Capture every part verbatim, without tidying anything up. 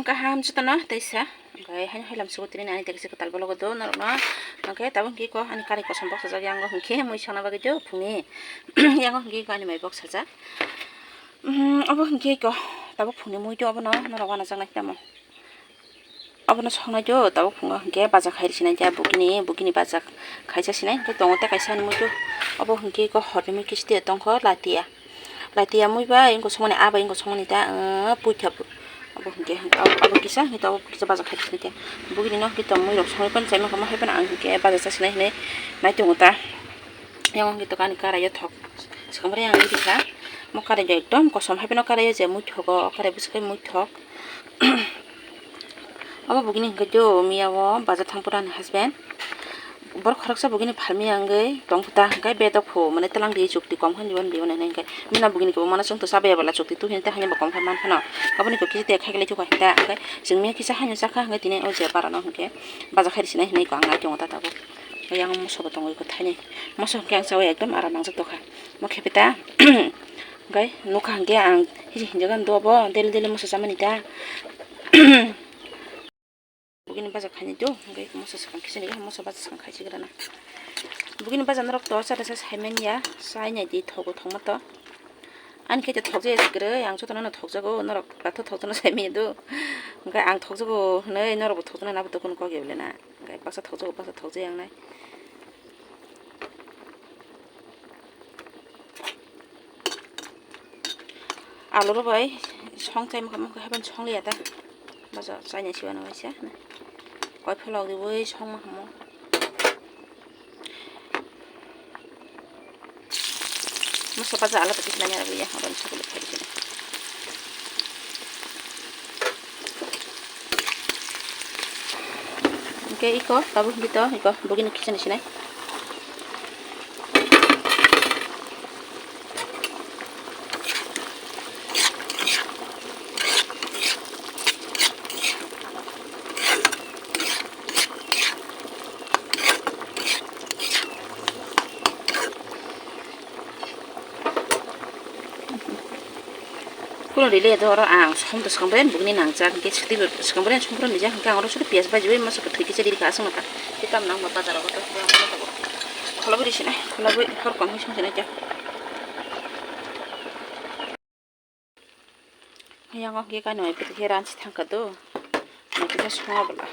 Kaham jotono teisa, oke, haino hailam sugo tini ani tekisi kwtal bologo do norokno, oke, tabuk hwnkhe ko ani karai kosom boksajak yango hwnkhe mui songna bagwi do phungni, yango hwnkhe ko ani mai boksajak, obo hwnkhe ko tabuk phungni mui do obono norok uanajaknai tamo. Obono songnai do tabuk phungo hwnkhe baja khai rwsinai khe bugini, bugini baja khaisa sinai hwnkhe tongo tei kaisa ani muitu. Obo hwnkhe ko horni mui kisi tongkho latia, latia mui bai wngkha songmani, ah bai wngkha songmani ta, puitha obo hwnkhe abo kisa hwnkhe abo kisa baja khai rwsinai khe bugini no hwnkhe tong mui rok songwi phano chaima kha mo hai phano ang hwnkhe baja chasinai hinwi nai tongo ta. Yang hwnkhe tokha ani karaio thok swkang bai ang rikha, mo karai ekdom kosom hai phano karaio je mui thogo, o karai bwswk khe mui thok. Omo bugini hwnkhe do miya o bajar thang phuru ani husband. Borok khoroksa bugini phalmani wngwi tong kha ta, hwnkhe bedok phu mane twlang di chukti kom khe dibo dibo hwnwi hwnkhe bini bugini kwbangma no chwng to cha bai ya bwla chukti tu hini ta hwnwi bo kom khe man phano. Aboni kok kisa tek khaikhe lai thukha hwnta hwnkhe chwng miya kisa haino chakha hwnkhe tini o je bara no hwnkhe baja khai rwsinai hinwi ko ang nai tongo ta tabuk. Yang moso bo tongwi ko thaini moso hwnkhe ang chawi ekdom aram nangjak tokha mo khe peta. Hwnkhe nukha hwnkhe ang hiji hinjagan do bo daily daily moso chamani ta. Bugini baja khaini do hwnkhe moso swkang kisa ni moso baja swkang khai sigrana. Bugini baja norok to chata sa saimanya sainai di thogo thongma to. Ani khe thokjak kwrwi ang jotono no thokjago norok batho thokjano saimanya do. Hwnkhe ang thokjago hwnwi norok bo thokjana nabo dokon kok ya bwle na. Hwnkhe baksa thokjago baksa thokjaya wngnai. Alu rw bai song chai mokha mokha haibani song liya ta. Baja chaina siya no waisa. Koi pholok riwi song mokha mo. Moso baja alu ta kisna ya riya haibani song liya. Hwnkhe iko tabuk hwnkhe to iko bugini khichani sinai. Kuno rili do oro ang som to swkang bai bugni nangjak hwnkhe swkang bai som pura nijak hwnkhe ang oro sudu piyaj bai jibui masa kwthwi kisa riri ka aswk nokha tei tam nang ma bazar o to khwlai bwrwi sinai khwlai bwrwi hor kom hwnwi song sinai khe. Yang o khe kainwi pwtwi khe ranchi thangkha do. Naithe khe songya bwla.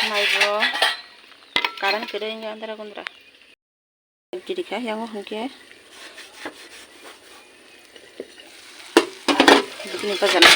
Mai bo current kwrwi wngya andra gundra. Chiri kha yang o hwnkhe. Bini bazar.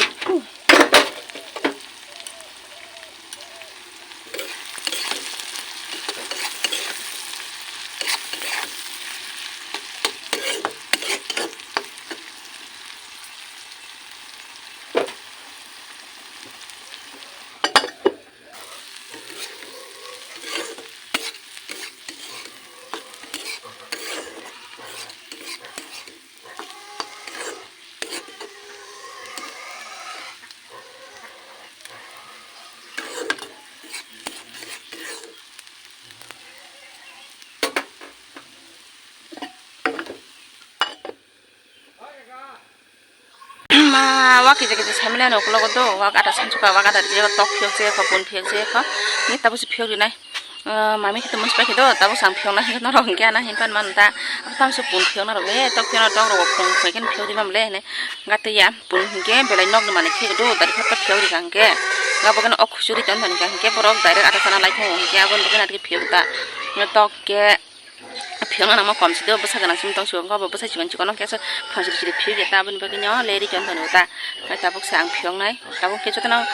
Ma, wak kisa kisa saimiliya ni ukulogo do, wak ada sansuka, wak ada rijiyakha, tok phiyok jiyakha, bun phiyok jiyakha, ni tabuk se phiyok rinai. Ah, mami khe tongmani se paikhe do, tabuk se ang phiyokna hwnkhe norok hwnkhe ana hinpan mano da. Abo tamo se bun phiyokna rok le, tok phiyokna tok rok bo phung phung khe phiyok rima le hwnwi. Gatwi ya, bun hwnkhe belai nokni manwi khe do, dari khe phiyok rikha hwnkhe. Abo khe no o khuchuri tong thani hwnkhe borok direct ada sana lai thung hwnkhe aboni bagwi naithe phiyok da. Tok khe. Phiyokna nangma kom si do, bwsa gwnang simi tong si, wngkha bo bwsa chikon chikon no khe phang siri siri phiyok ya ta, aboni bagwi no le ri chon thani ta. Tabuk se ang phiyoknai, tabuk khe jotono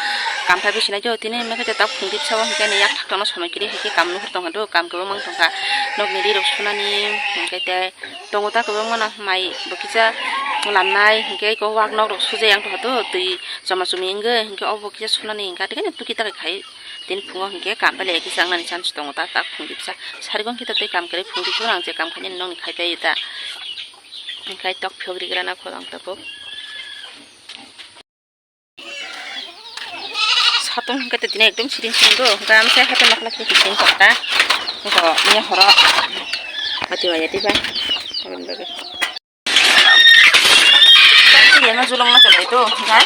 kam phai bwsinai jo, tini hwnwi khe tabuk phung dipsa o hwnkhe ani yak thak tongno somoi kwrwi hwnkhe kam nuhur tongkha do, kam kwbangma wng tongkha, nokni ri rok sunani hwnkhe tei tongo ta kwbangma no mai bo kisa lamnai hwnkhe eko wak nok rok sujai yang tongkha do, twi choma chumi wngwi hwnkhe obo kisa sunani hwnkhe tei tuki ta khai. Tini phungo hwnkhe kam bai le kisa wngnani chance tongo ta, tak phung dipsa. Sarigo hwnkhe ta tei kam kwrwi phung dipsa ang je kam khainani nokni khai pai ta. Hwnkhe tok phiyok rigrana kho ang tabuk. Satung hwnkhe ta tini ekdom siring siring do, hwnkhe ang se haikhe nokla khe kiting kok ta. Eko, ini horo. Mati waya di bai. Aboni bagwi. Iya ma julung na tolai to, hai.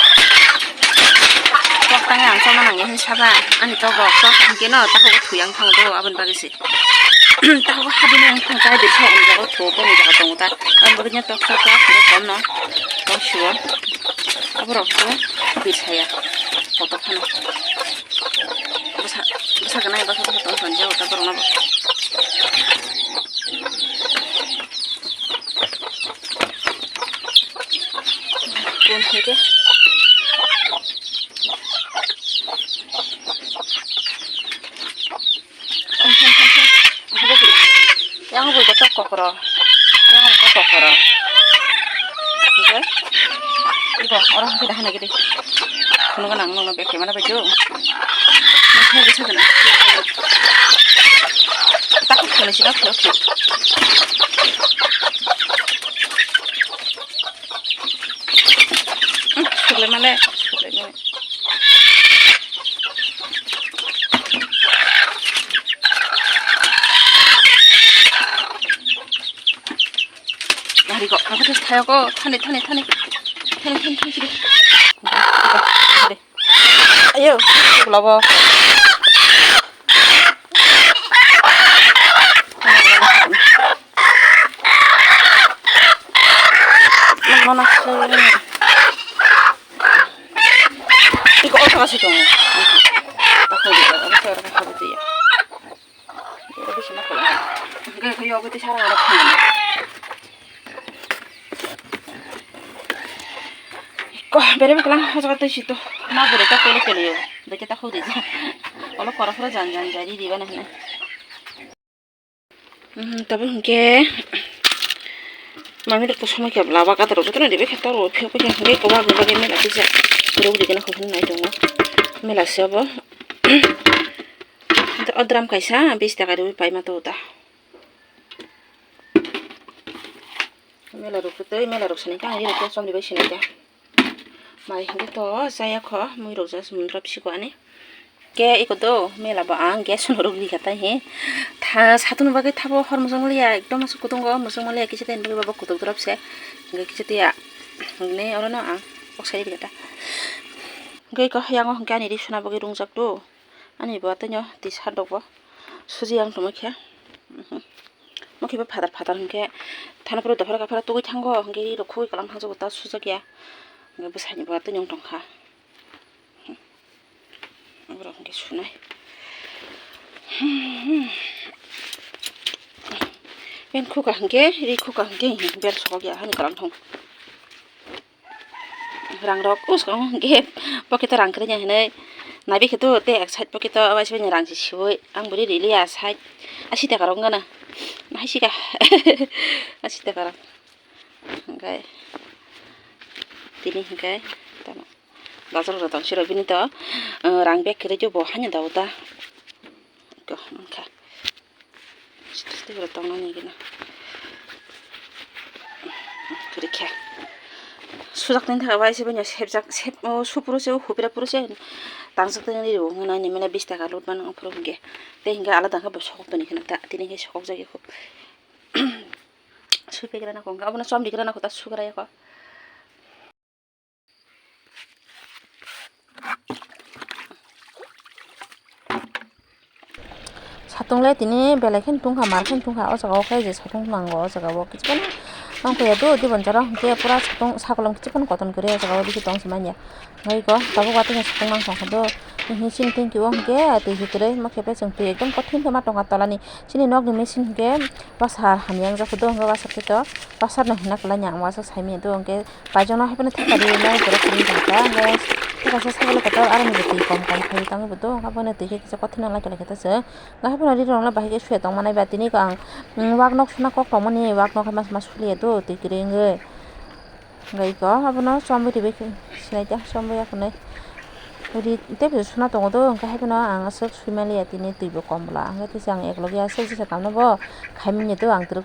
Kok tang yang sama nang ini saba. Ani to bok sok, mungkin no, tahu tu yang tang to, aboni bagwi si. Tahu hadi nang tang tai di so, ini jago to, ini jago tong ta. Aboni bagwi nya tok sok, tok, kom no. Kom shuo. Aborok to, di saya. Koto khana. Bwsa, bwsa gwnang, bwsa, bwsa tong tonjak, ta borok no bo. Kun hai khe. Yang bui kotor kokoro. Yang bui kotor kokoro. Oke. Ibo, orang kita hana gede. Kuno kan ang nang beke mana baju. Ini bisa kena. Tak kena sih, oke, oke. Hmm, sudah mana? Sudah mana? Nari kok, apa tuh saya kok, thani, thani, thani, thani, thani, thani, sini. Ayo, lobo. Mana sih? Iko oto kasi dong. Aku juga, aku seorang aku tuh ya. Iko bisa nak pulang. Enggak, kayak aku tuh sarang ada pulang. Ko, bere bakalang, hajak tuh situ. Mau beri tak pele pele yo. Beri tak kau deh. Kalau korang korang jangan jangan jadi di mana nih? Hmm, tabi hingke mami rok to somoi khe laba gata rok jotono ribe khe toro phiyok phiyok hingke kowa gwi bagwi mela kisa rok rigena hokhe nai tongo mela se obo o dram kaisa bish taka riwi paima to ta mela rok tei mela rok sinai ta ang rok somni bai sinai ta. Mai hingke to chaya kho, mui rok just mundrop siko ani. Ke iko do mela bo ang gas no rok rika tai he. Tha satung bagwi thabo hor mosong liya, ekdom asuk kutung go mosong liya, kisa tei bagwi bo kutuk drop se. Hingke kisa tiya. Hingke oro no ang kok sai rika ta. Hingke iko yang o hingke ani ri suna bagwi rungjak do. Ani bo athaino tisa rok bo suji ang tongma khe. Mhm. Mo khe bo phatar phatar hingke thana phuru dophra kaphra tugui thango, hingke ri rok khugui kalang thangjago ta sujak ya. Hingke bwsai ni bo athaino wng tongkha. Borok hingke sunai. Pen khuka hingke, ri khuka hingke bel sokok ya hani kalang thong. Rang rok uskang hingke pocket o rang kwrwngya hinui naibi khe to tei ek side pocket o waisa rang se siui ang bwrwi riliya side asi taka rok wngana hai sika asi taka rok hingke tini hingke tamo bazar rok tong sirok bini to rang bag kwrwi bo haino da o ta. Ko wngkha. Sitwrok tongnani gina. Kwrwikha. Sujak tini thaka bai se bini sebjak, sep, o, supro se, o, hupira puro se. Tangjak tini ri o, nani mene bish taka lut mano, o, phuru hingke. Tei hingke alada khe bo sokok toni kheno ta, tini hingke sokok jagui kho. Supegrana kho, abono chomrigrana kho, ta sugra ya kho. Satung le tini belai kheno tungkha, mar kheno tungkha, o jaga o khe je satung nango, o jaga o kichikano nangkhe ya do, dibon jora hwnkhe pura satung sakolom kichikano koton kwrwi o jaga o bithi tong se manya. Hwnkhe iko tabuk watwi no satung nangkha do, hwnwi chini tanki o hwnkhe twi kwrwi ma khe chwng twi ekdom kothin khe ma tongkha tolani. Chini nokni machine hwnkhe washer hamya wngjak do, hwnkhe washer khe to washer no hwnna kwlai ya, ang washer sai manya do, hwnkhe Paijak no haiphano theka riwi nai borok kwrwng tongkha, hwnkhe theka se sagalo kotor aroni bo twi kom kom khaiwi tangwi bo tongo, abono twi khe kisa kothai nang lai khe ta chwng. Haiphano ri rok no bahai khe suya tongmani ba tini ang wak nok suna kok tongmani wak nok hai ma suliya do twi kwrwi wngwi. Hwnkhe iko abono chomwi ribai khe sinai ta chomwi ya khwnwi. Ri tei bo suna tongo do hwnkhe haiphano ang aswk sui manliya tini twi bo kom bwla hwnkhe tei se ang eklogi aswk jesa tangno bo khai manya do ang twrwk.